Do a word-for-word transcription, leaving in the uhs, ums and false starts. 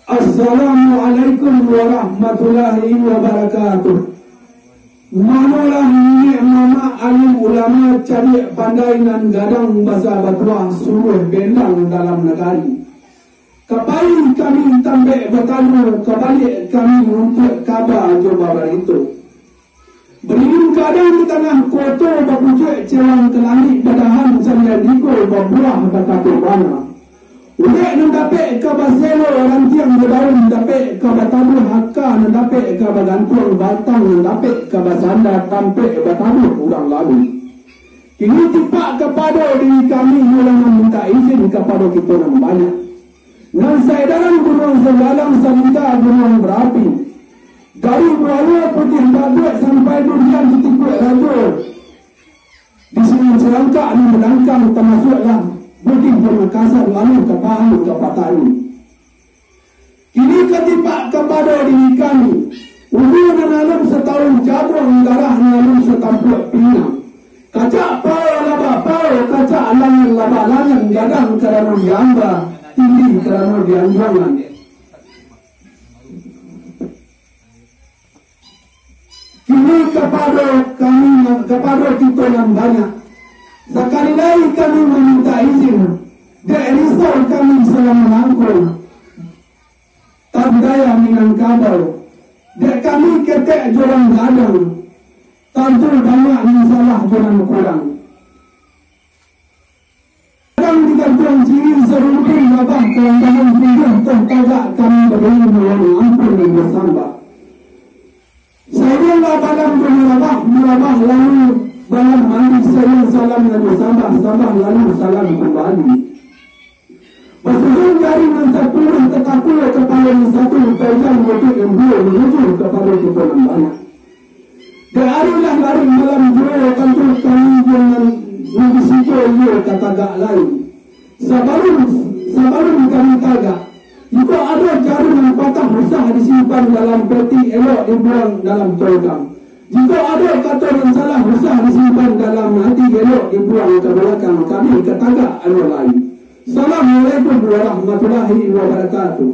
Assalamualaikum warahmatullahi wabarakatuh. Manolah niniak mamak alim ulama cadiak pandai nan gadang basa batuah suluah bendang dalam nagari. Ka pai kami tampek batamu, ka baliak kami nuntuak kaba jo babarito. Baririn gadang di tangah koto, bapucuak celang ka langik, badahan sarian digo, babuah bakato bana. Urek nan dapek ka baselo, rantiang jo daun dapek ka batabuah, aka nan dapek ka bagantuang, batang nan dapek ka basanda, tampek batabuah urang lalu. Kini tipak kapado diri kami, iyolah mamintak izin kapado kito nan banyak. Nan saedaran gunuang sajalang, sabingka gunuang barapi. Dari Buayo Putiah Baduak sampai Durian di Tikuak Rajo, di Sungai Cilangkak nan badangkang, tamasuaklah Bugih Pamakasan, lalu ka Pahang ka Patani. Kini ka tipak kapado diri kami, ulu nan alun sataun jabuang, darah nan alun satampuak pinang. Kacak pao labak pao, kacak langan labak langan, gadang karano diamba, tinggi karano dianjuangan. Kini kapado kami, kapado kito nan banyak, sakali lai kami mamintak izin, dek risau kami salamo nangko, tabudaya Minangkabau, dek kami ketek jo nan gadang, tantu banyak nan salah jo nan kurang. Kadang digantuang ciri sarudin, babah kalandangan, pindah toh tagak kami badiri, mohon ampun nan basambah. Sairing lah balam jo marabah, marabah lalu balam mandi, sairing salam lalu sambah, sambah lalu salam kumbali. Basusun jari nan sapuluah, tatakua kapalo nan satu, taijang lutut nan duo, manuju kapado kito nan banyak. Dek ari lah larut malam juo, tantu kami nan mambisiko iyo ka tagak lai. Sabalun, sabalun kami tagak, jikok ado jarum nan patah, usah disimpan dalam peti, elok dibuang dalam congkang. Jikok ado kato nan salah, usah disimpan dalam ati, elok dibuang ka balakang, kami ka tagak ado lai. Assalamualaikum warahmatullahi wabarakatuh.